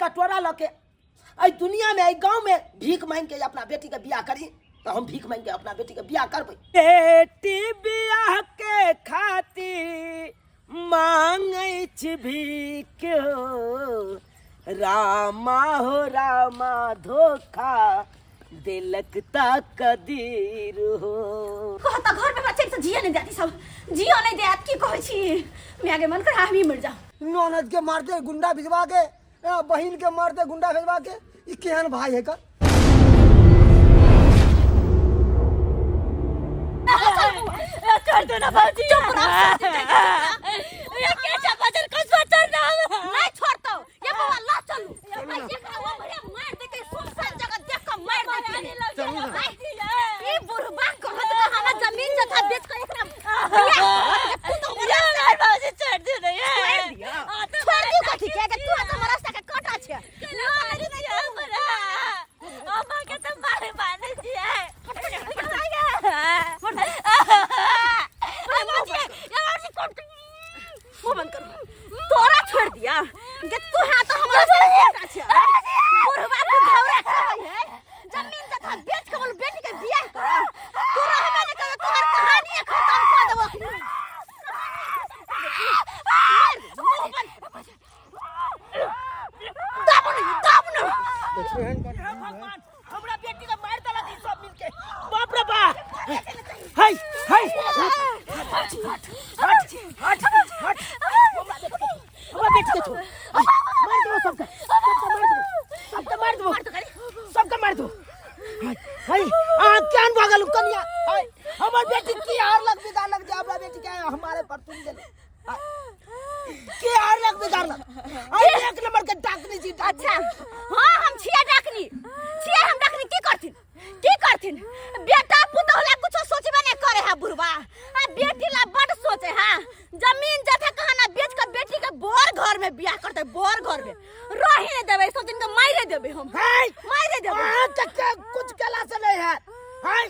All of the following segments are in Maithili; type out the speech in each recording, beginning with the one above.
कटोरा लऽ के एहि दुनिया में एहि गाँव में भीख मांगि के अपना बेटी के बियाह करी तऽ हम भीख मांगि के अपना बेटी के बियाह करबै। बेटी बियाह के खातिर मांगै छी भीख हो, रामा हो रामा धोखा देलक त कदीर हो। कहता घर में बच्चे से जिया नहीं देती, सब जिया नहीं देत, की कहै छी मैं आगे मन कर हम ही मर जाओ। ननद के मारते गुंडा भिजवा के, बहिन के मारते गुंडा भेजवा के, ई केहन भाई है का? कर दो ना बाबूजी, चुप रहो। ये क्या चपाचल कसवा चल रहा है? नहीं छोड़ता हूँ ये बाबा, ला चलू ये एकरा वो मरे मार देते, सुनसान जगह देख के मार देते। ई बुढ़बा कहत त हमरा जमीन जथा बेच के एकरा बियाह करत, तू तो हमरा बाबूजी छोड़ दे रे, छोड़ दिया, छोड़ दियो। कथी के तू तो हमरा रास्ता के काटा छे? अम्मा के तो मारे माने छियै। मुंह बंद कर, तोरा छोड़ दिया जे तू हां तो हमरा काटा छे। बुढ़बा बुढ़ौरा कहै है जमीन जथा बेच के बोल बेटी के बियाह कर, तोरा हमे ने कर, तोहर कहानी खत्म कर देबो अखनी। मुंह बंद, दाबो नहीं, दाबो नहीं। भगवान, हमरा बेटी के मार देलक ई सब मिलके। बाप रे बाप, हाय हाय, हट हट हट हट, हमरा बेटी के छोड़, मार देबो सबके, सबके मार देबो, सबके मार देबो, सबके मार देबो। हाय हाय, अहाँ केहन भऽ गेलहुँ कनिया? हाय, हमर बेटी की हारलक बिगाड़लक जे हमरा बेटी के हमारे पर तुम गेल? के हारलक बिगाड़लक? अरे एक नंबर के डाकनी छी। अच्छा हाँ, हम छियै डाकनी, छियै हम डाकनी। की करथिन, की करथिन? बेटा पुतोह ला कुछो सोचबे नहीं करे है बुढ़वा, आ बेटी ला बड सोचे है। जमीन जथा कहा ना बेच के बेटी के बोर घर में बियाह करते, बोर घर में रही नहीं देबै, सब दिन के मारे देबै हम, हाय मारे देबै। अहाँ के कुछ केला से नहीं है। हाय,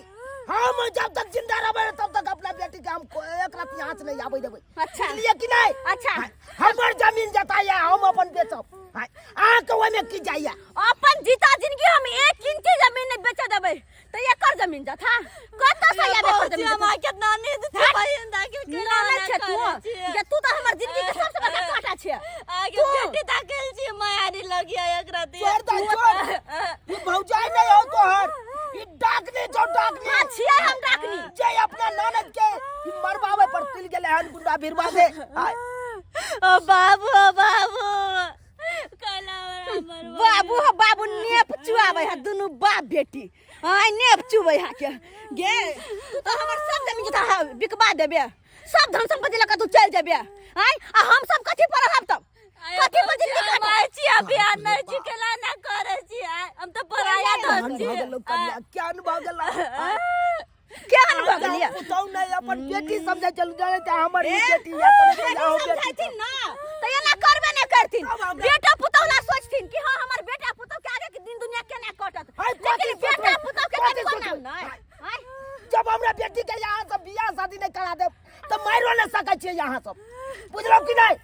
हम जब तक जिंदा रहबै तब तक अपना बेटी के हम एक रात यहाँ से नहीं आबै देबै। अच्छा। बुझलियै कि नहीं? अच्छा। हमर जमीन जता या हम अपन बेचब, हाय, अहाँ के ओहिमे की जाइया? अपन जीता जिंदगी हम एक इंची जमीन नहीं बेचे देबै, तो एकर जमीन जथा कतऽ से आबे एकर जमीन जथा? हमरा केतना नींद छै बहिन, दाखिल केना ना छै तू, जे तू तो हमर जिंदगी के सबसे बड़का कांटा छै। आगे तू। बेटी दाखिल छी, माया नहीं लगिया एकरा दे। छोड़ दे, छोड़, ई भौजाई नहीं हो तोहर, ई डाकनी छौ, डाकनी। हां छियै हम डाकनी, जे अपना ननद के ई मरबावे पर तुल गेलै हन गुंडा भिरवा दे। हाय। ओ बाबू, ओ बाबू, कला बाबू हो बाबू, नेप चुआबै है दुनू बाप बेटी, आय नेप चुबै है के गे। तू तो हमर सब जमीन जथा बिकवा देबे, सब धन संपत्ति लऽ के तू चल जेबे। आय आ हम सब कथी पर रहब तब? कथी पर जिंदगी काटब? माय छी अभियान नहीं छी, केला ना करे छी, हम तो पराया केहन धन भऽ छी। गेलौ कनिया, केहन भऽ गेलौ? केहन भऽ गेलियै? पुतहु नहि अपन बेटी समझै चलू, जानै छै हमर ई बेटी या तने बेटी आओ बेटी समझैथिन ना तऽ एना करबे नहि करथिन। बेटा पुतहु ला सोचथिन कि हाँ हमर बेटा पुतहु के आगे के दिन दुनिया केना कटत, हाय, कथी लेकिन बेटा सोचबै? पुतहु के कथी तनिको सोचबै? नाम नहि। हाय। जब हमरा बेटी के यहाँ से बियाह शादी नहि करा देब तऽ मारियो नहि सकै छियै यहाँ सब, बुझलौ कि नहि?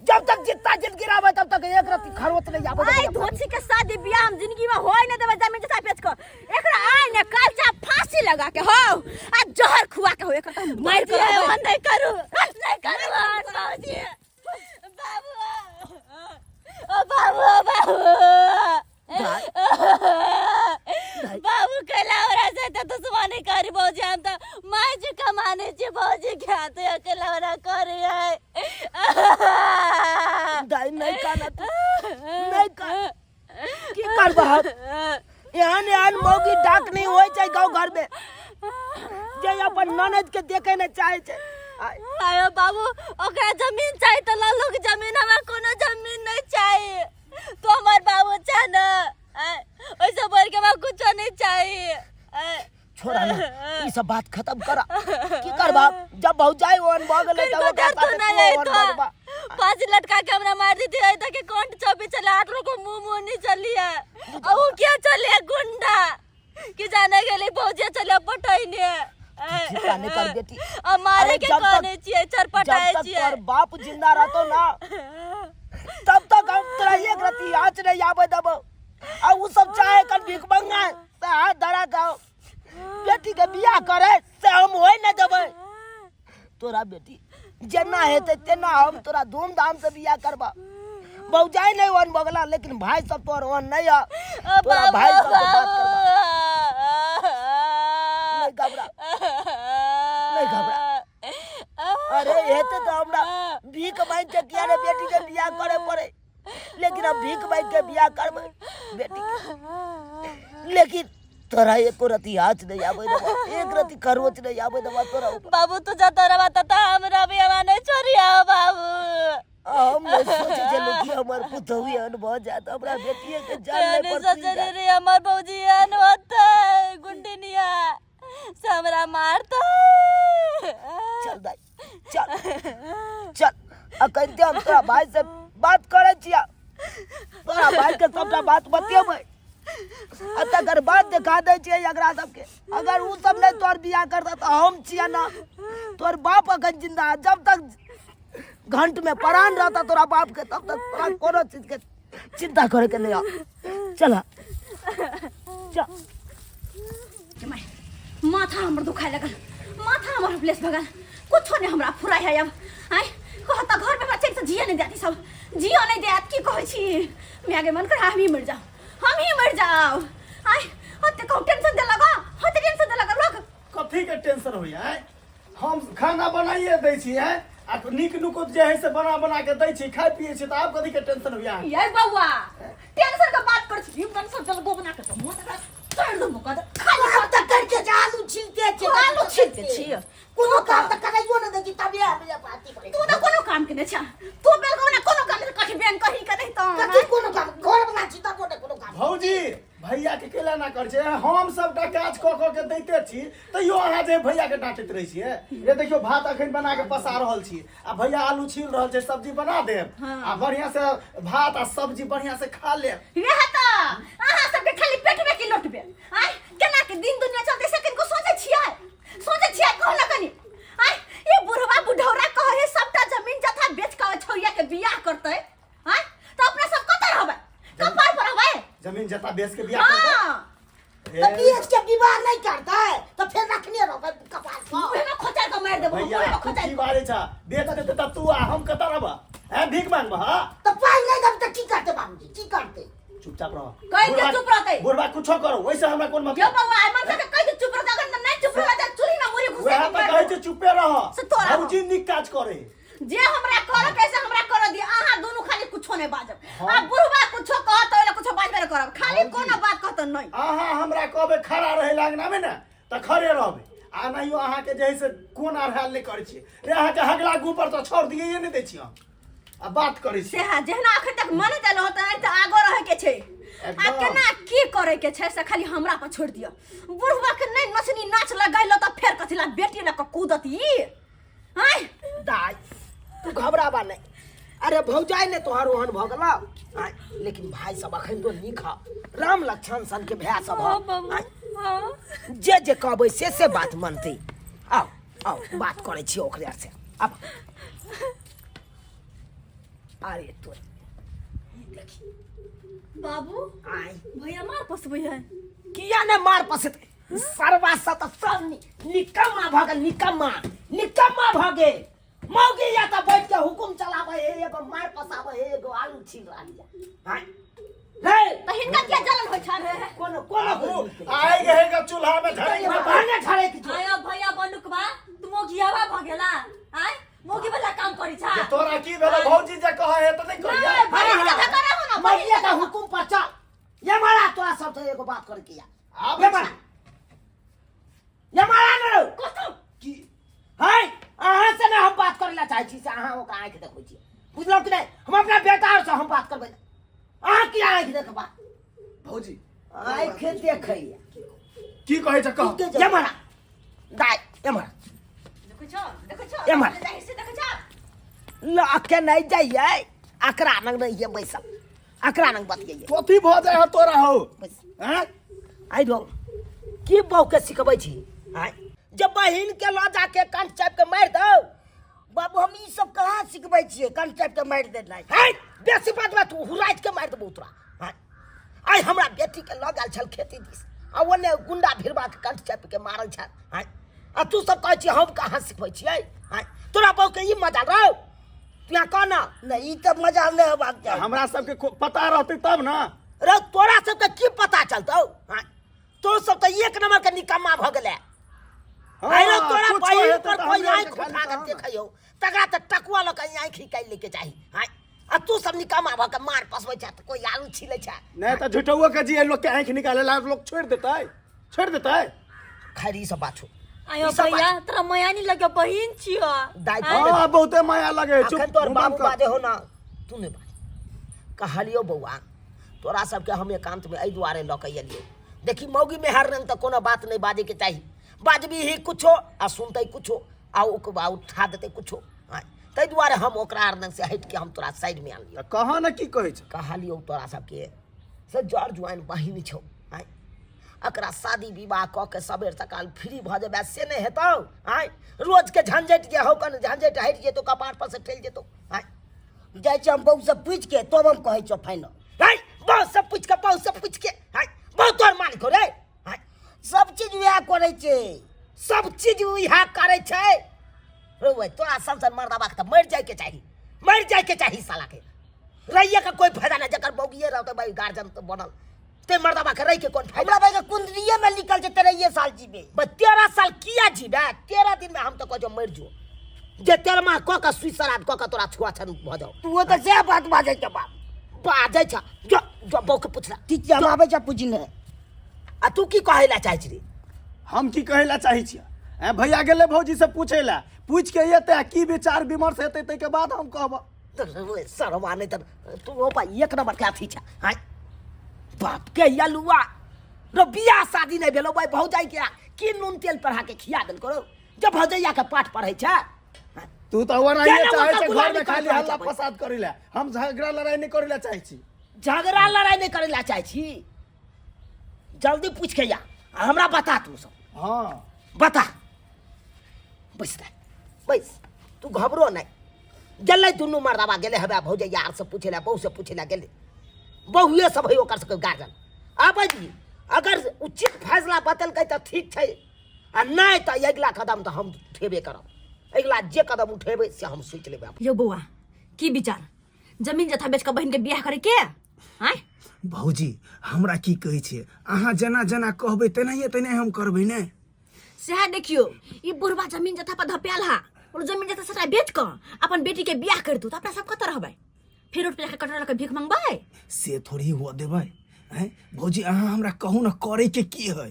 जब तक जितना जिंदगी रहबै तब तक एक रत्ती खरोच नहीं आबै आइ धोछी के शादी बियाह हम जिंदगी में होय नहीं देबै। जमीन जथा बेच के एकरा आइ ने काल चा फांसी लगा के हो आ जहर खुआ के हो, एकरा त हम मार के रहबै। नहीं करू, नहीं करू बाबूजी, बाबू, ओ बाबू, ओ बाबू, बाबू, कैला हमरा से तो दुश्मनी करी भौजी? हम तो माय जी कमाने छी भौजी के हाथ, अकेला हमरा करी है। दाई, नहीं काना तू, नहीं कान, की करबह? एहन एहन मौगी डाक नहीं होइ छै गाँव घर में जे अपन ननद के देखे नहीं चाहे छै। आयो बाबू, ओकरा जमीन चाही तो लालू के जमीन, हमरा कोनो जमीन नहीं चाहिए। तो हमार बाबू चाह ना, ओइसे बढ़ के हमरा कुछो नहीं चाहिए। छोड़ा ना, ई सब बात खत्म करा। की करबा जब भौजाई ओहन भऽ गेलै तब ओकरा साथे तू ओहन भऽ जेबा। पाँच लटका के हमरा मार दी थी, तक के कंठ चौपी चले, आठ लोग मुंह मुंह नहीं चली है, और वो क्या चले गुंडा कि जाने के लिए भौजिया चले पटैने। चिंता नहीं कर बेटी। आ मारे अरे के जब तक कहने छियै, जब चरपटाए तक छियै। तोहर बाप जिंदा रहतो ना तब तक हम तोरा एक रत्ती आँच नहीं आबे देबो। आ उ सब चाहे कर भीख मंगा से हाथ धरा के बेटी के बियाह करे से हम होय नहीं देबै। तोरा बेटी जेना हेतै तेना हम तोरा धूमधाम से बियाह करबा। भौजाई नहीं ओहन भऽ गेला, लेकिन भाई सब तोहर ओहन नहीं है। तोरा भाई सब से बात करबा। नहीं घबरा, नहीं घबरा। अरे हेतै तऽ हमरा भीख मांगि के किया ने बेटी के बियाह करे पड़े, लेकिन हम भीख मांगि के बियाह करबै बेटी के। लेकिन तोरा एको रति आँच नहीं आबै देबा, एक रति खरोच नहीं आबै देबा तोरा ऊपर। बाबू तू जतऽ रहबा ततऽ हमरा भी हमरा नहीं छोड़िया बाबू। हम नहीं सोचे छलहुँ कि हमर पुतहु एहन भऽ जायत, हमरा बेटिए के जान नहीं नहीं पड़ती सोचे जायत। रे हमर भौजी एहन होतै, गुंडनिया से हमरा मारतै। चल दाई, चल चल, अखन हम तोरा भाई से बात करै छियै, तोरा भाई के सबटा बात बतेबै आ तकर बाद देखा दै छियै एकरा सबके। अगर उ सब नहीं तोहर बियाह करता तऽ हम छियै ना, तोहर बाप अखन जिंदा है, जब तक घंट में प्राण रहता तोरा बाप के तब तक तोरा कोनो चीज के चिंता करे के नहीं। चल चल। माथा हमर दुखाए लगल, माथा हमर उपलेस भगल, कुछो नहीं हमरा फुराय है अब। आय कहता घर में हमरा चैन से जिए नहीं देती, सब जियो नहीं देत। की कहै छी माय के मन कर हम ही मर जाओ, हम ही मर जाओ। आय होते कहू टेंशन दे लगा, होते टेंशन दे लगा लोग। कथी के टेंशन होइया? आय हम खाना बनाइए दै छी, आय आ नीक नुकुत जे है से बना बना के दै छी, खाइ पियै छी, तऽ आब कथी के टेंशन होइया? ये बौआ टेंशन के बात कर छी, टेंशन चल गो बना के तो मुंह तक कर दू मुका खाली काम तऽ करके छै, आलू छीलते छै, आलू छीलते छी, कोनो काम तऽ करैयो नहि दै छी, तबे हम बाती करै। तू तऽ कोनो काम के नहि छ, तू बेलगो ना कोनो काम कथी बैंक कही के नहीं तो कथी कोनो काम, घर बना छी तबो नहि कोनो काम। भौजी भैया के केला ना कर छै, हम सबटा काज कऽ कऽ के दैते छी, तैयो अहाँ जे भैया के डांटैत रहै छियै। रे देखियौ भात अखन बना के पसा रहल छी आ भैया आलू छील रहल छै, सब्जी बना देब आ बढ़िया से भात आ सब्जी बढ़िया से खा लेब। वएह तऽ अहाँ सबके खाली पेटवे के लोटबे। आय केना के दिन दुनिया चलतै से कनिको सोचै छियै, सोचै छियै कहू ना कनि। आय ई बुढ़वा बुढ़ौरा कहै है सबटा जमीन जथा बेच के छौया के बियाह करतै, आय तऽ अपना सब कतऽ रहबै, कपार पर रहबै? जमीन जथा बेच के बियाह करतै? हाँ। तऽ बेच के विवाह नहीं करतै तऽ फेर रखने रहबै कपार पर। मुँह में खोचा के मारि देबो, भैया, मुँह में तू खोचा की बारे छा? बेच देतै तऽ तू आ हम कतऽ रहबा? हैं, भीख मांगबा, हाँ? तऽ पाइ नहि देब तऽ की करतै बाबूजी, की करतै? चुपचाप रह। कहि दे चुप रहतै। बुढ़बा कुछो करो, वैसे हमरा कोन मतलब? यो बौआ, आइ मनसा के कहि दे चुप रहतै, अगर नहि चुप रहलै तऽ चूल्ही में मुड़ी घुसा वएह के तऽ मारि कहै देबो। छै चुपे रह। से तोरा भौजी नीक काज करे। जे हमरा करऽ के से हमरा करऽ दिअ, अहाँ दुनू खाली कुछो नहि बाजब। आ बुढ़बा कुछो कहत ओइला कुछो बाजबे नहि करब, खाली कोनो बात कहत नहि। अहाँ हमरा कहबै खड़ा रहै ला अंगना में ने तऽ खड़े रहबै, आ नहियो अहाँके जे है से कोन अरहाल नहि करै छियै। रे अहाँके हगला गू पर तऽ छोड़ दिए नहि दै छी हम, आ बात करै छी। से हाँ, जहिना अखन तक मन देलहुँ तऽ आगो रहै के छै। आ एकदम। केना की करे के छै से खाली हमरा पर छोड़ि दिअ। बुढ़बा के नहि नचनी नाच लगैलो तऽ फेर कथी ला बेटी लऽ कऽ कूदत ई। आँय दाइ तू घबराबा नहीं, अरे भौजाई ने तोहर ओहन भऽ गेलौ, आँय, लेकिन भाई सब अखन तो नीक ह, राम लक्ष्मण सन के भाय सब ह। आँय, जे जे कहबै से से बात मानतै। आओ आओ बात करै छी ओकरे से। अब अरे तो देखी बाबू आँय भैया मार पोसबै है। किया ने मार पोसतै? सरवा सा तऽ सब निकम्मा भऽ गेल, निकम्मा निकम्मा भऽ गेल। मौगी या तऽ बैठ के हुकुम चलाबै है, एगो मार पसाबै है, एगो आलू छील रहल या। आँय रे तऽ हिनका किया जलन होइ छनि? कोनो कोनो आइ गहे के चूल्हा में झड़ै के भाने झड़ै के छौ। आयो भैया बनुकबा तू मोगियावा भऽ गेला। आय मोगी वाला काम करै छा। तोरा की भेलै भौजी जे कहै है तऽ नहि करिया? नहि, बहिन के धक्का रहू ना, बहिन मौगिया के हुकुम पर चल। ये मारा तोरा सब से एगो बात करे के या। आबै ये मारा। ये मारा न रौ। कथु? की? है, अहाँ से ने हम बात करे ला चाहै छी से अहाँ ओकरा आँखि देखबै छी, बुझलहुँ कि नहि? हम अपना बेटा से हम बात करबै, अहाँ किया आँखि देखबा? भौजी आँखि देखैया। की कहै छ कह? ये मारा दाइ, ये मारा। देखै छौ, देखै छौ, ये मारा। जाहि से देखै छौ। लऽ के नहि जाइयै, अकरा नंग रहियै बैसल, अकरा नंग बतियैयै। कथी भऽ जाइ है तोरा हौ? बैस। हैं? आइ रौ, की बहू के सिखबै छी? आँय, जे बहिन के लऽ जाके कंठ चापि के मारि दौ, बाबू हम ई सब कहाँ सिखबै छियै कंसेप्ट के मारि देनाइ। है बेसी बात तू हुराइत के मारि देबौ तोरा। हैं? आइ हमरा बेटी के लऽ गेल छल खेती दिस आ ओने गुंडा भिड़बा के कंठ चापि के मारल छल। हैं? आ तू सब कहै छी हम कहाँ सिखबै छियै? हैं? तोरा बहू के ई मजा रौ, तू यहाँ कह ना। नहि, ई तऽ मजा नहि हेबाक चाही। हमरा सबके पता रहतै तब ना। रौ तोरा सबके की पता चलतौ? हैं? तो सब तऽ एक नंबर के निकम्मा भऽ गेलै। हाँ, अरे तोरा कुछो बहिन हेतै पर तऽ कोई हमरे आँखि आरके खाली उठा के तहन ना। देखैयौ तकरा तऽ टकुआ लऽ के आँखि निकालि लैके चाही। हैं? आ तू सब निकम्मा भऽ के मार पसबै छै तऽ कोई आलू छिलै छै। नहि तऽ झूठौओ के जे लोग के आँखि निकाले ला लोग छोड़ि देतै, छोड़ि देतै। खैर ई सब बात छौ। आयो ई सब भैया, बात तोरा माया नहीं लगे, बहिन छियो। दाइ, हाँ, बहुते माया लगे, चुप, अखन तोहर मुँह बंद बाबू कर। बाजे हो ना, तू नहि बाज। कहलियौ बौआ, तोरा सबके हम एकांत में एहि दुआरे लऽ के एलियौ। देखी मौगी मेहर रंग तऽ कोनो बात नहि बाजैके चाही, बाजबी ही कुछो आ सुनतै कुछो आ ओकर उठा देतै कुछो। हाँ, ताहि दुआरे हम ओकरा आर से हटि के हम तोरा साइडमे आनलियौ। तऽ कहाँ ने की कहै छै? कहलियौ तोरा सबके से जर जुआइन बहिन छौ, आँय, एकरा शादी विवाह कऽ के सबेर सकाल फ्री भऽ जेबै से नहि हेतौ। आँय, रोजके झंझटि जे हौ कन झंझटि हटि जेतौ, कपार पर से टलि जेतौ। आँय, जाइ छी हम बहू से पूछि के तब हम कहै छियौ फाइनल। आँय, बहू से पूछि के, बहू से पूछि के, आँय, बहू तोहर मालिक हो रे। आँय, सब चीज वएह करै छै। सब चीज वएह करै छै। रौ भाई, तोरा सन सन मर्दाबा के तऽ मरि जाइके चाही, मरि जाइके चाही साला के। रहिए के कोई फायदा नहीं, जकर बौगिए रहतै भाई गार्जियन तऽ बनल, ते मर्दाबा के रहि के कोन फायदा? हमरा भाई के कुंडलिये में लिखल छै 13 साल जीबे। बस 13 साल किया जीबे? 13 दिन में हम तऽ कहै छियौ मरि जो, जे 13 माह कऽ के सुइ श्राद्ध कऽ के तोरा छुआ छन भऽ जाउ। तू तऽ सएह बात बाजै छ बाप। बाजै छ, जो जो बहू के पुछला। ठीक छै, हम आबै छ पूछने। आ तू की कहै ला चाहै छी? हम की कहै ला चाहै छियै? ए भैया गेलै भौजी से पूछै ला, पूछि के एतै आ की विचार विमर्श हेतै ताहिके बाद हम कहब। सरवा नहीं तऽ तू ओ भाई एक नंबर के अथी छ। हाँ, बाप के यलुआ रो बियाह शादी नहीं भेलो भाई, भौजाई के की नून तेल पढ़ा के खिया देल करो जब भौजैया के पाठ पढ़ै छ। तू तऽ ओनाहिए केना चाहै ओकर छै गुलामी घर में खाली करऽ हल्ला चाहबै? फसाद करै ला, हम झगड़ा लड़ाई नहीं करै ला चाहै छी। झगड़ा लड़ाई नहीं करै ला चाहै छी? जल्दी पूछ के या आ हमरा बता तू सब। हाँ बता, बैस दे, बैस, तू घबरो नहीं। गेलै दुनू मर्दाबा गेलै हवे भौजैया आर से पूछै ला, बहू से पूछै ला गेलै, बहुए सब है ओकर सबके गार्जियन। आबै जी अगर उचित फैसला बतेलकै तऽ ठीक छै, आ नहि तऽ अगिला कदम तऽ हम उठेबे करब, अगिला जे कदम उठेबै से हम सोचि लेबै। यौ बौआ, की विचार, जमीन जथा बेच कऽ बहिन के बियाह करे के? आँय भौजी, हमरा की कहै छियै, अहाँ जेना जेना कहबै तेनाहिए तेनाहिए हम करबै ने। सएह देखियौ, ई बुढ़वा जमीन जथा पर धपायल हा, ओ जमीन जथा सबटा बेच कऽ अपन बेटी के बियाह कर दू तऽ अपना सब कतऽ रहबै? फेर रोड पर जाके कटोरा लऽ कऽ भीख मंगबै? से थोड़ी हुआ देबै। आँय भौजी, अहाँ हमरा कहू ने करे के की है?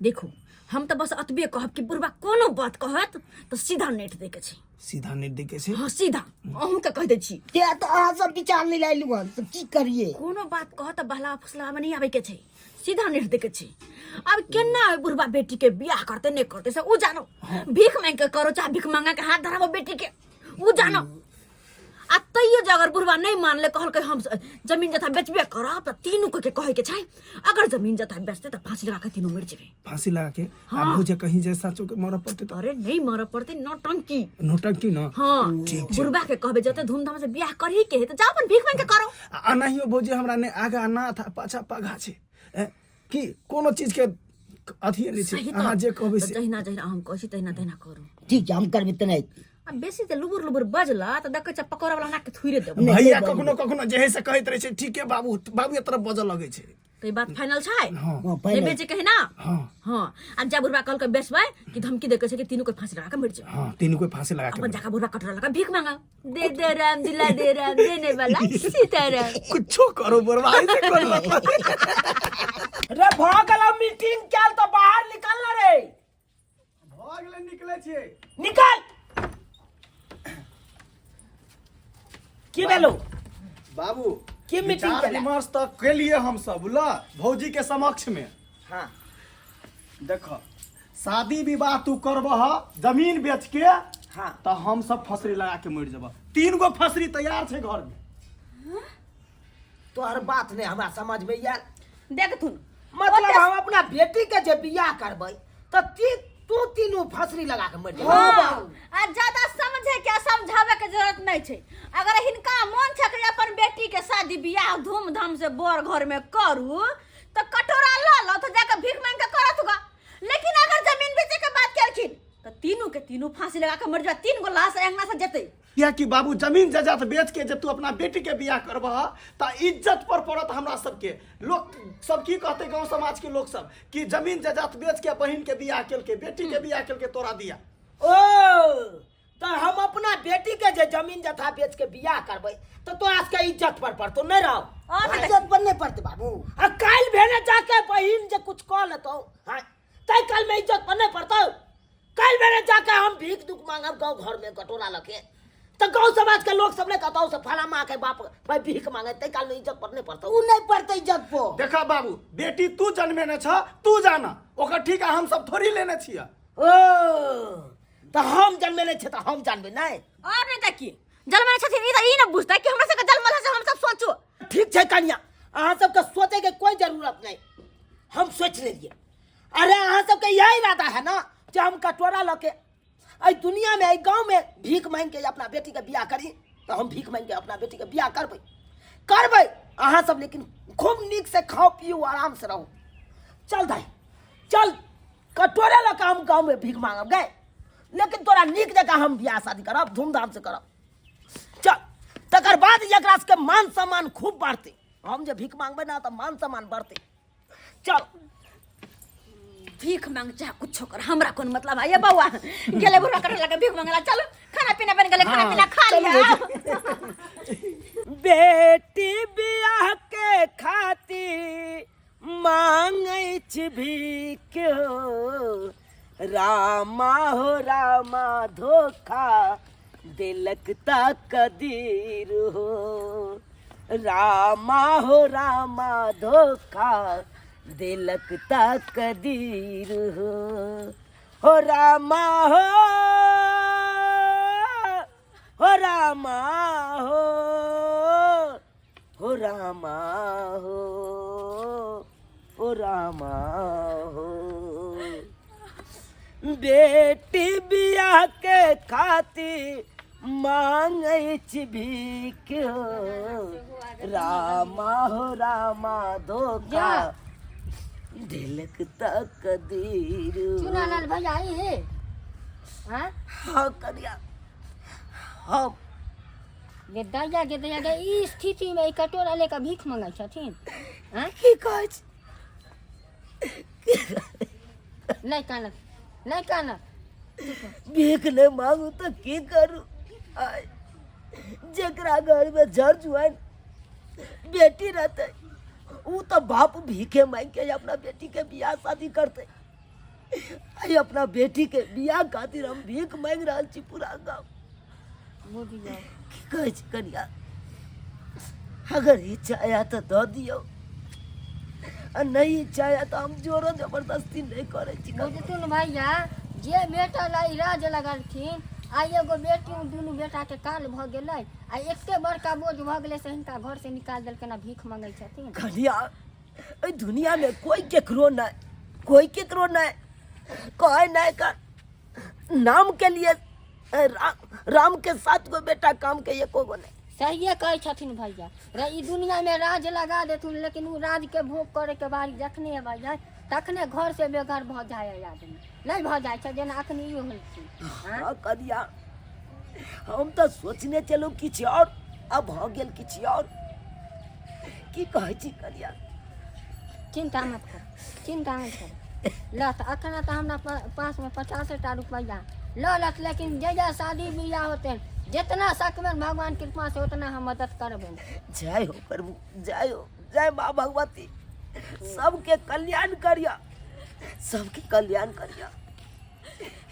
देखू, हम तऽ बस एतबे कहब कि बुढ़वा कोनो बात कहत तऽ सीधा नेट दै के छै। सीधा नेट दै के छै? हाँ सीधा, अहूँके कहि दै छी। ते तऽ अहाँ सब विचार नहि लायलहुँ हन, तऽ की करियै? कोनो बात कहत तऽ बहला फुसला में नहीं आबै के छै, सीधा नेट दै के छै। अब केना ओहि बुढ़वा बेटी के बियाह करते नहीं करते से उ जानो, भीख मांग के करो चाहे भीख मांगा के हाथ धराबो बेटी के, उ जानो। आ तैयो जे अगर बुढ़वा नहीं मानले, कहलकै हम जमीन जथा बेचबे करब, तऽ तीनू के कहै के छै अगर जमीन जथा बेचते तऽ फांसी लगा के तीनू मरि जेबै। फांसी लगा के? आ भौजी कहीं जे साचो के मरऽ पड़तै तऽ? अरे नहीं मरऽ पड़तै, नौटंकी। नौटंकी न? हाँ, ठीक छै। बुढ़वा के कहबै जते धूमधाम से बियाह करही के है तऽ जाओ अपन भीख मांग के करो। आ अनाहियो भौजी हमरा ने आगा नाथ आ पाछा पघा छै, ए, की कोनो चीज के अथी नहि छै, सही तऽ। अहाँ जे कहबै तऽ से। जहिना जहिना हम कहै छी तहिना तहिना करू। ठीक छै, हम करबै तेनाही। आ बेसी जे लुबुर लुबुर बजला तऽ देखै छै पकौड़ा वाला नाक के थुइरे देबो। भैया कखनो कखनो जे है से कहैत रहै छै, ठीके बाबू, बाबू तरफ बजऽ लगै छै। तऽ ई बात फाइनल छै? हाँ। हाँ, नहि फाइनल। बेचे के है ना? हाँ। हाँ, आ जा बुढ़वा कहलकै बेचबै कि धमकी दै के छै कि तीनू के फांसी लगा के मरि जेबै। हाँ, तीनू के फांसी लगा के अपन मरि जाके बुढ़वा कटोरा लगा भीख मांगा, दे दे राम दिला दे राम देने वाला सीताराम। कुछो करो बुढ़वा ऐसे करो। रे भऽ गेलौ मीटिंग कयल तऽ बाहर निकल ना रे। भऽ गेलै, निकलै छियै। निकल। की भेलौ बाबू? की मीटिंग विचार केला? विमर्श तऽ केलिए हम सब बुझल भौजी के समक्ष में। हाँ। देख, शादी विवाह तू करबह जमीन बेच के, हाँ। तऽ हम सब फसरी लगा के मरि जेबह। 3 गो फसरी तैयार छै घर में। तोहर बात नहीं हमरा समझ में आयल। देखथुन, मतलब हम अपना बेटी के जे बियाह करबै तऽ तू तीनू फसरी लगा के मरि जेबै। हाँ, आ ज्यादा समझे के समझावे के जरूरत नहीं छै। अगर हिनका मन छै कि अपन बेटी के शादी बियाह धूमधाम से बर घर में करू तो कटोरा ल लो तो जाके भीख मांग के करत होगा। लेकिन अगर जमीन बेचे के बात केलखिन तो तीनों के तीनों फांसी लगा के मर जा, 3 गो लाश अंगना से जेतै। कियाकि बाबू जमीन जायदाद बेच के जे तू अपना बेटी के बियाह करबह त इज्जत पर पड़त हमरा सबके। लोग सब की कहते, गांव समाज के लोग सब कि जमीन जायदाद बेच के बहिन के बियाह केलके, बेटी के बियाह केलके तोरा दिया। ओ तो हम अपना बेटी के जे जमीन जथा बेच के बियाह करबै तो तोरा सबके इज्जत पर पड़तो नहीं रहो। और इज्जत पर नहीं पड़ते बाबू। आ काल्हि भेने जाके बहिन जे कुछ कह लेतौ, हाँ तै काल में इज्जत पर नहीं पड़तौ। काल्हि भेने जाके हम भीख दुख मांगब गाँव घर में कटोरा लके तो गाँव समाज के लोग सब ने कहतौ से फला माँ के बाप भाई भीख मांगे, तै काल में इज्जत पर नहीं पड़तौ। उ नहीं पड़ते इज्जत पर। देखा बाबू बेटी तू जन्मेने छ तू जाना ओकर ठीक है, हम सब थोड़ी लेने छियै। ओ तो हम जन्मेने छियै तो हम जानबे नहीं। और नहीं त की जन्मेने छथिन ई त ई न बुझतै कि हमरा सबके जन्मल है से हम सब सोचू। ठीक छै कनिया, अहाँ सबके सोचे के कोई जरूरत नहीं, हम सोच लेलिए। अरे अहाँ सबके यही इरादा है ना जे हम कटोरा लके एहि दुनिया में एहि गाँव में भीख मांग के अपना बेटी के बियाह करी, तो हम भीख मांग के अपना बेटी के बियाह करबै करबै अहाँ सब, लेकिन खूब नीक से खाओ पियो आराम से रहू। चल दाई चल, कटोरा लऽ के हम गाँव में भीख मांगब गए, लेकिन तोरा नीक जकाँ हम बियाह शादी करब, धूमधाम से करब। चल तकर बाद एकरा सबके मान सम्मान खूब बढ़तै, हम जे भीख मांगबै ना तऽ मान सम्मान बढ़तै। चल भीख मांग चाहे कुछो कर, हमरा कोन मतलब है। ये बौआ गेले बुढ़ा करे लगे भीख मांगला, चलो खाना पीना बन गेले, खाना पीना खा लिया। बेटी बियाह के खातिर मांगै छी भीख हो, रामा हो रामा धोखा देलक तकदीर हो, रामा हो रामा धोखा देलक तकदीर हो, हो रामा हो, हो रामा हो, हो रामा हो, हो रामा हो। बेटी बियाह के खातिर मांगै छी भीख हो, रामा हो रामा धोखा देलक तकदीर हो। चुनालाल भैया ई हे हाँ हाँ करिया हाँ गे दैया गे दैया गे ई स्थिति में ई कटोरा लेके भीख मंगै छथिन हाँ की कहै छी नहीं कानत नहीं कानत भीख नहीं मांगू तो की करू। आय, जेकरा घर में जर जुआन बेटी रहते ऊ तो बाप भीखे मांग के अपना बेटी के बियाह शादी करते। आई अपना बेटी के बियाह खातिर हम भीख मांग रहल छी पूरा गाँव। बुझियौ की कहै छी कनिया, अगर इच्छा आया तो दऽ दियौ आ नहीं इच्छा आया तो हम जोरो जबरदस्ती नहीं करै छी। बुझथुन भैया जे बेटा ला इलाज लगलखिन आ एगो बेटी दुनू बेटा के काल भऽ गेलै आ एते बड़का बोझ भऽ गेलै से हिनका घर से निकाल देलकनि आ भीख मंगै छथिन। कनिया एहि दुनिया में कोई केकरो नहीं, कोई केकरो नहीं, कहै नहीं कर नाम के लिए राम के सात गो बेटा काम के एको गो नहीं। सहिए कहै छथिन भैया रे, ई दुनिया में राज लगा देथुन लेकिन उ राज के भोग करे के बारी जखने अबै है तखने घर से बेघर भऽ जाइ है आदमी, नहीं भऽ जाइ छै जेना अखनी ई होइ छै। हाँ कनिया हम तऽ सोचने चलू किछु और अब भऽ गेल किछु और। की कहै छी कनिया? चिंता मत कर, चिंता मत कर। ल तऽ अखन तऽ हमरा पास में 50 टा रुपया ल लत, लेकिन जहिया शादी बियाह होते जितना सकबनि भगवान कृपा से उतना हम मदद करबनि। जय हो प्रभु, जय हो, जय माँ भगवती, सबके कल्याण करिया, सबके कल्याण करिया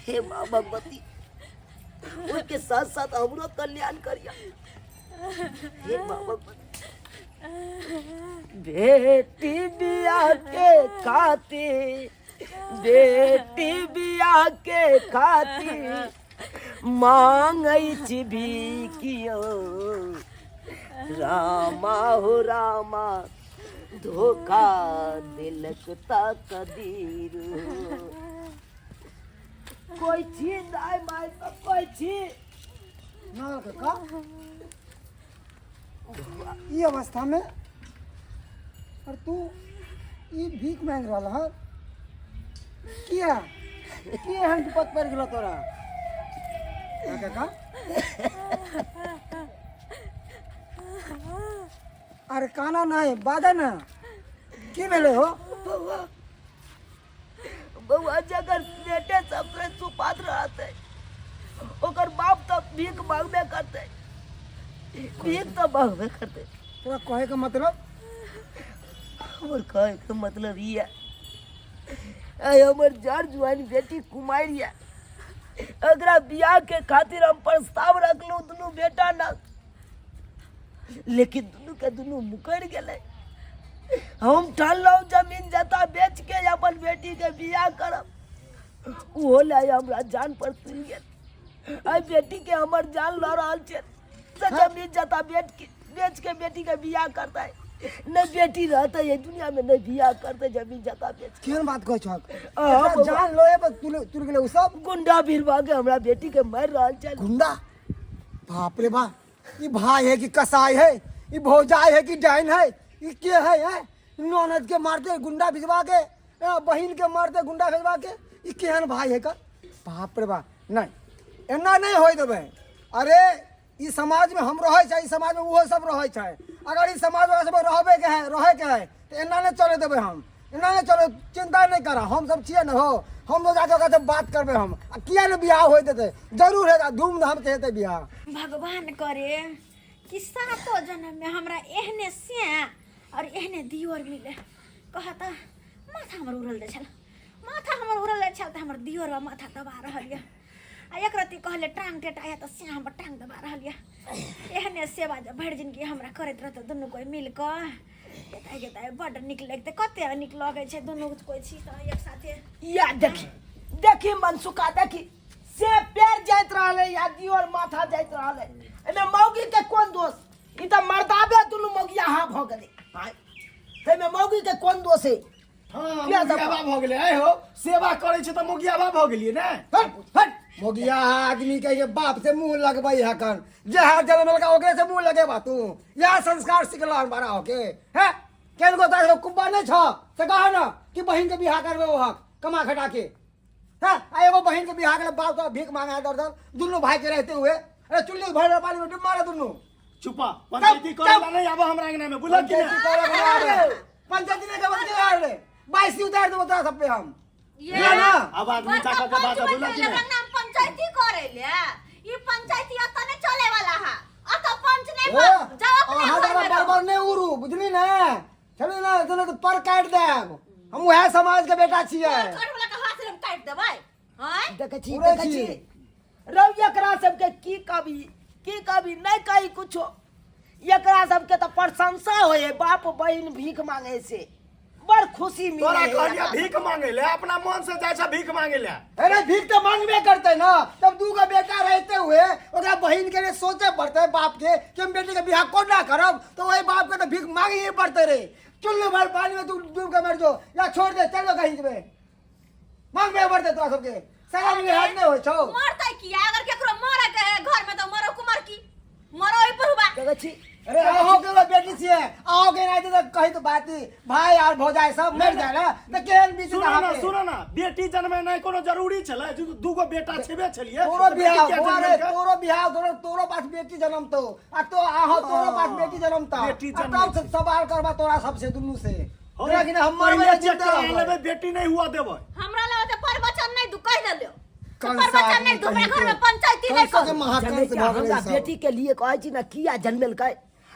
हे माँ भगवती, उनके साथ साथ हमरो कल्याण करिया हे माँ भगवती। बेटी बियाह के खातिर, बेटी बियाह के खातिर मांगै छी भीखियो, रामा हो रामा धोखा देलक तकदीर। कोई छी दाय my सब कोई छी? ना काका ई अवस्था में और तू ई भीख मांग रहल हन किया की एहन विपद पड़ि गेलो तोरा हाँ, काका अरे काना नहीं बाजा ना की भेलै हो बउआ बउआ जकर बेटे सबसे सुपात्र रहते ओकर बाप तो भीख मांगबे करते भीख तो मांगबे करते तोरा कहे के मतलब हमर कहे के मतलब ई है आइ हमर जर जुआन बेटी कुमारि है एकरा बियाह के खातिर हम प्रस्ताव रखलहुँ दुनू बेटा ना लेकिन दुनू के दुनू मुकरि गेलै हम ठानलहुँ जमीन जता बेच के अपन बेटी के बियाह करब ओहो लए हमरा जान पर तुलि गेल आइ बेटी के हमर जान लऽ रहल छै से जमीन जता बेच के बेच के बेटी के बियाह करतै नहि बेटी रहतै एहि दुनिया में नहि बियाह करतै जमीन जता बेच के। केहन बात कहै छहक अहाँ एकरा जान लोए पर तुल तुल गेलै उ सब गुंडा भीड़वा के हमरा बेटी के मारि रहल छै गुंडा बाप रे बाप ई भाई है कि कसाई है ई भौजाई है कि डाइन है ई के है है ननद के मारते गुंडा भिजवा के बहिन के मारते गुंडा भेजवा के ई केहन भाई है का बाप रे बाप नहीं एना नहीं होय देबै अरे ई समाज में हम रहै छै ई समाज में ओहो सब रहै छै अगर ई समाज में सब रहबे के है रहै के है तऽ एना नहि चले देबै हम एना नहि चले चिंता नहि कर हम सब छियै ने हो हम लोग जाके ओकरा से बात करबै हम आ किया ने बियाह होय देतै जरूर हेतै धूमधाम से हेतै बियाह भगवान करे कि सातो जन्म में हमरा एहने से और एहने दियोर मिले कहता माथा हमर उड़ल जाइ छल माथा हमर उड़ल जाइ छल तऽ हमर दियोर माथा दबा रहल यऽ आ एक रत्ती कहले टांग टेटाया तऽ से हमर टांग दबा रहल यऽ एहने सेवा जे भरि जिनगी हमरा करैत रहतै दुनू कोइ मिल कऽ गेताइ गेताइ बड्ड नीक लगतै कते नीक लगै छै दुनू कोइ छी तऽ एक साथे या देखी देखी मनसुखा देखी से पैर जाइत रहलै या दियोर माथा जाइत रहलै एहिमे मौगी के कोन दोष ई तऽ मर्दाबे दुनू मौगिया हा भऽ गेलै आँय ताहिमे मौगी के कोन दोष है हाँ किया सब- मोगियाबा भऽ गेलै आइ हो सेवा करै छै तऽ मोगियाबा भऽ गेलियै ने हट हट मोगिया आदमी के ये बाप से मुंह लगबै है कन जे है जन्म लगा ओकरे से मुंह लगेबा तू यह संस्कार सिखला हन बड़ा होके है केन को तार कुब्बा नहीं छ से कह ना कि बहिन के बियाह करबे ओ हक कमा खटा के है आ एगो बहिन के बियाह के बाप तो भीख मांगे है दर दर दुनू भाई के रहते हुए अरे चुल्ली भर पानी में डुब मारे दुनू चुपा पंचायती करे ला नहीं आबो हमरा अंगना में बुझल कि पंचायती नहीं करे के आवे पंचायती नहीं खबर के आवे बाईसी उतार देबो तोरा सब पे हम ये ना ना आवाज नीचा बड़का कऽ के पंच बाजऽ बुझल कि बनबै नहीं लए नाम पंचायती करे ले ई पंचायती अतऽ नहि चले वाला है अतऽ पंच नहीं ए, बन जाओ अपने अहाँ घर जादा में रहो। बड़बड़ नहीं उड़ू बुझली ने चलू ना तोने तो पर काटि देब हम उएह समाज के बेटा छियै काट वाला के हाथ हम काट देबै आँय देखै छी उड़ै देखै छी। छी रौ एकरा सबके की कभी की कभी नहि कही कुछो एकरा सबके तऽ प्रशंसा होय है बाप बहिन भीख मांगे से बड़ खुशी मिले तोरा है कहलियै एकरा भीख मांगे ले अपना मन से जाइ छै भीख मांगे ले अरे भीख तो मांगबे करते ना तब दू गो बेटा रहते हुए ओकरा बहिन के लिए सोचे पड़ते बाप के कि हम बेटी के बियाह कोना करब तो वही बाप के तो भीख मांगे ही पड़ते रे चुल्लू भर पानी में तू डूब के मर जो या छोड़ दे चलो कहीं पे मांगबे पड़ते तोरा सबके शरम लिहाज नहीं होइ छौ मरतै किया अगर केकरो मरे के है घर में तो मरो कुमार की मरो ओहि पर हुबा देखै छी अरे अहो के लोग बेटी छियै अहो के नहीं तो कही तो बात ही भाई और भौजाई सब मर जाए ना तो केहन बीच सुनो ना सुनो ना बेटी जन्मेनाइ कोनो जरूरी छलै जे दूगो बेटा छेबे छलियै तोरो तऽ बेटी बियाह किया बौआ रे जन्मेलकै? तोरो बियाह तोरो तोरो पास बेटी जन्मतो आ तो आहो तोरो पास बेटी जन्मता बेटी आ जन्मै तब सवाल करबा तोरा सबसे दुनू से हो, लेकिन हम मरबै पहिले तऽ चेक जिंदा करा रहबै। लेबै बेटी नहीं हुआ देबै हमरा लगे तो परवचन नहीं दू कह देलियो कंस परवचन नहीं दू हमरा घर में पंचायती नहीं कंस के करू महाकंस जनैके भऽ गेलै हमरा सब। बेटी के लिए कहै छी ने किया जन्मेलकै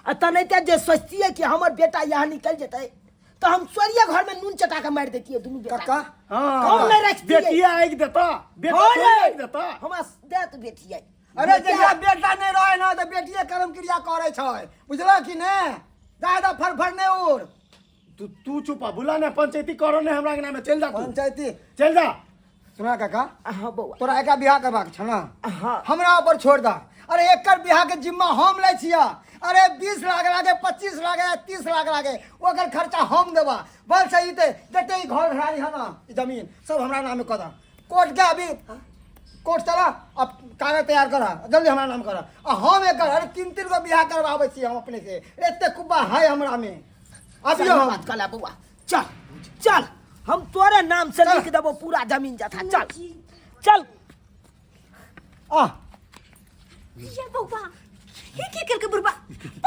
आ तनैते जे सोचतियै कि हमर बेटा यहाँ निकल जेतै तऽ हम चोरिये घर में नून चटा के मारि दैतियै दुनू बेटा कक्का हाँ हम नहीं रखतियै बेटिया आगि देता बेटी हाँ थोड़ी रे। आगि देता हमरा दे तू बेटी आई अरे जहिया बेटा नहीं रहे ना तऽ बेटिये कर्म क्रिया करै छै बुझलह कि ने जादा फरफर नहि उड़ तू तू चुप बुला ने पंचायती करो ने हमरा अंगना में चल जा तू पंचायती चल जा सुना काका हाँ बौआ तोरा एकरा बियाह करबाक छ ना हाँ। हमरा ऊपर छोड़ दा अरे एकर बियाह के जिम्मा हम लै छियै अरे 20 लाख लागे 25 लाख या 30 लाख लागे ओकर खर्चा हम देबा बस सही ते जते ई घर घरारी है ना ई जमीन सब हमरा नाम में कऽ दा कोर्ट के अभी कोर्ट चला अब कागज तैयार कर जल्दी हमरा नाम कर आ हम एकर अरे तीन तीन गो बियाह करवाबै छी हम अपने से एते कुब्बा है हमरा में अभी सही हम बात कहला बौआ चल चल हम तोरे नाम से लिख देबो पूरा जमीन जथा चल चल आ ये बौआ ये की केलकै बुढ़बा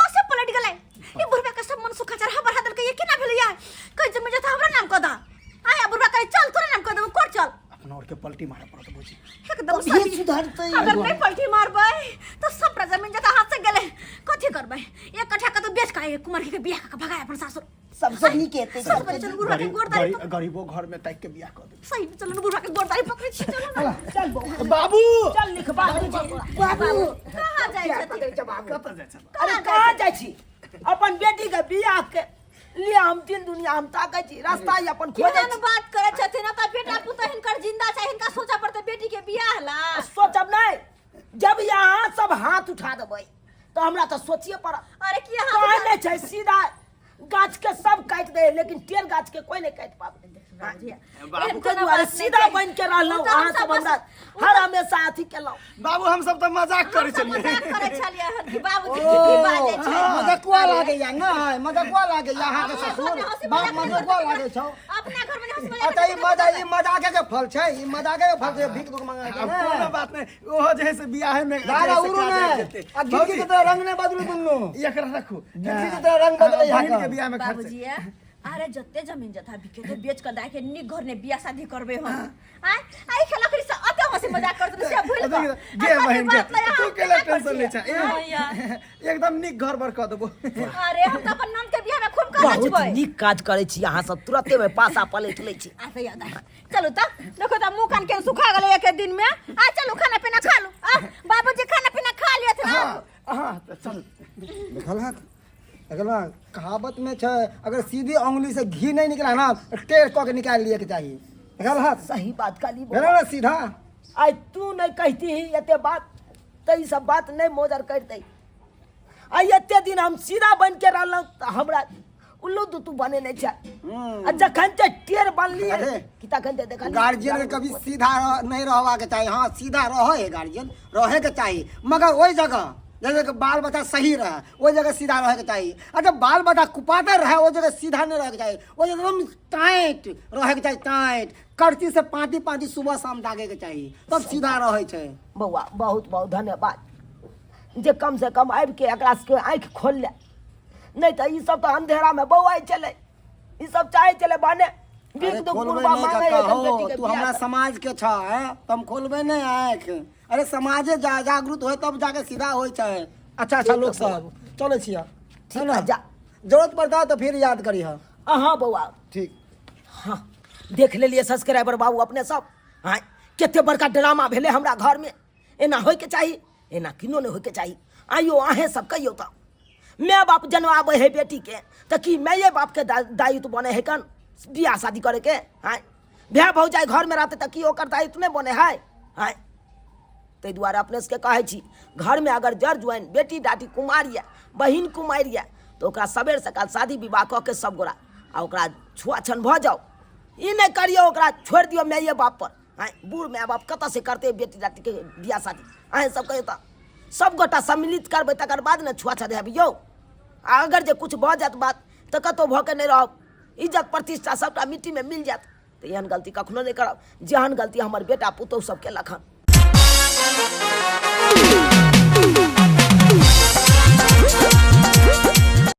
पासे पलट गेलै ये बुढ़बा के सब मन सुखा चढ़ा बढ़ा देलकै ये केना भेलै यार कहै जमीन जथा हमरा नाम कऽ दऽ आया बुढ़बा कहै चल तोरे नाम कऽ देबो कोर चल अपना और के पलटी मारे पड़त बुझी एकदम अभी सही सुधरतै अगर नहीं पलटी मारबै तो सब प्रजा जमीन जथा हाथ से गेलै कथी करबै एक कट्ठा के तो बेच के कुमार के बियाह कऽ के भगाय अपन सासुर सबसे नीक हेतै सब बच्चे चलू बुढ़बा के गोड़ दाढ़ी गरीब गरीबो घर में ताकि के बियाह कर दे सही चलू ने बुढ़बा के गोड़ दाढ़ी पकड़ै छी चलू ने चल बौआ बाबू चल लिखबा दे बाबू कहाँ जाइ छथिन कतऽ जाइ छल अरे कहाँ जाइ छी अपन बेटी के बियाह के लिए हम दिन दुनिया हम ताकै छी रास्ता ही अपन खोजै केहन छी बात करै छथिन तऽ बेटा पुतोह हिनकर जिंदा छै हिनका सोचऽ पड़तै बेटी के बियाह ला सोचब नहि जब यहाँ सब हाथ उठा देबै तऽ हमरा तऽ सोचिए पड़त अरे की अहाँ कहै नहि छै सीधा गाछ के सब काटि दे लेकिन टेर गाछ के कोई नहीं काटि पाबै एहन ताहि कोनो दुआरे बात नहि सीधा छै। बनि के रहलहुँ ओ तऽ अहाँ हमसब सब हमरा बस- हर हमेशा अथी केलहुँ बाबू हम सब तऽ मजाक करै हमसब छलियै मजाक करै छलियै हन कि बाबूजी ओ की बाजै छै मजकुआ लागैया नहि मजकुआ लागैया अहाँके अपना ससुर घरमे हँसी बाप मजाक नहि मजकुआ करतै। लागै छौ अपना घरमे नहि हँसी मजाक अच्छा ई मजा ई मजाके के फल छै ई मजाके के फल छै भीख दुख मंगा के आब कोनो बात नहि ओहो जे है से बियाहे में दादा उड़ू ने आ गिरगी के तरह रंग नहि बदलू दुनू एकरा रखू गिरगी के तरह रंग बदलै बहिन के यहाँ बियाह में खर्च बाबूजी अरे जते जमीन जथा बिके बेच के दाय के नीक घर ने बियाह शादी करबे हम आय आई खेला करी से अते हंसी मजाक करत से भूल गे गे बहिन गे तू केला टेंशन ले छा एकदम नीक घर बर कऽ देबो अरे हम त अपन नाम के बियाह में खूब कर बहुत नचबै नीक काज करै छी अहाँ सब तुरते में पासा पलटि लै छी आ त याद आय चलू त देखो त मुंह कान के सुखा गेलै एक दिन में आ चलू खाना पीना खा लू आ बाबूजी खाना पीना खा लियथ हां हां चल देखल हक अगला कहावत में छै अगर सीधी उंगली से घी नहीं निकला ना टेढ़ कऽ के निकाल लिए के चाहिए देखल हक सही बात कहली भेलै ना सीधा आइ तू नहीं कहती ही एते बात तऽ ई सब बात नहीं मोजर करते आइ एते दिन हम सीधा बन के रहलहुँ तऽ हमरा उल्लू दुतू बने नहीं छै आ जखन ते टेढ़ बनली अरे, कि तखन ते देखली गार्जियन के कभी सीधा नहीं रहवा के चाहिए हाँ सीधा रहे है गार्जियन रहे के चाहिए मगर वही जगह जैसे कि बाल बच्चा सही रहे वही जगह सीधा रहे के चाहिए आ जब बाल बच्चा कुपातर रहे वो जगह सीधा नहीं रहे के चाहिए वो जगह एकदम टाइट रहे के चाहिए टाइट करची से पाँति पाँति सुबह शाम दागे के चाहिए तब सीधा रहे छै बौआ बहुत बहुत धन्यवाद जे कम से कम आबि के एकरा सबके आँखि खोल ले नहीं तऽ ई सब तऽ अंधेरा में बौआइ छलै ई सब चाहै छलै बने अरे भीख दो खोलबै पुरबा नहि मांगे कका हो बेटी के तू हमरा बियाह समाज के छ हैं त हम खोलबै नहि आँखि अरे समाजे जागरूक होय तब जाके सीधा होइ छै अच्छा अच्छा लोग सब चलै छियै है ना जा। जरूरत पड़ता तो फिर याद करी कर। अहाँ बौआ ठीक हाँ देख लेलियै सब्सक्राइबर बाबू अपने सब हाँ कते बड़का ड्रामा भेलै हमरा घरमे एना होइके चाही एना किनो नहि होइके चाही आइयो अहेँ सब कहियौ तऽ माय बाप जनवाबै है बेटीके तऽ की माये बापके दायित्व बनै है कन बियाह शादी करैके आँय भाय भौजाइ घरमे रहतै तऽ की ओकर दायित्व नहि बनै है आँय ताहि दुआरे अपने सबके कहै छी घरमे अगर जर जुआइन बेटी डाटी कुमार यऽ बहिन कुमारि यऽ तऽ ओकरा सबेर सकाल शादी विवाह कऽ के सब गोरा आ ओकरा छुआछन भऽ जाउ ई नहि करियौ ओकरा छोड़ि दियौ माये बापपर आँय बूढ़ माय बाप कतऽसँ करतै बेटी डाटीके बियाह शादी अहेँ सब कहियौ तऽ सब गोटा सम्मिलित करबै तकर बाद ने छुआछत हेब यौ आ अगर जे किछु भऽ जायत बात तऽ कतहु भऽ के नहि रहब इज्जत प्रतिष्ठा सबटा मिट्टीमे मिल जायत तऽ एहन गलती कखनो नहि करब जेहन गलती हमर बेटा पुतहु सब केलक हन।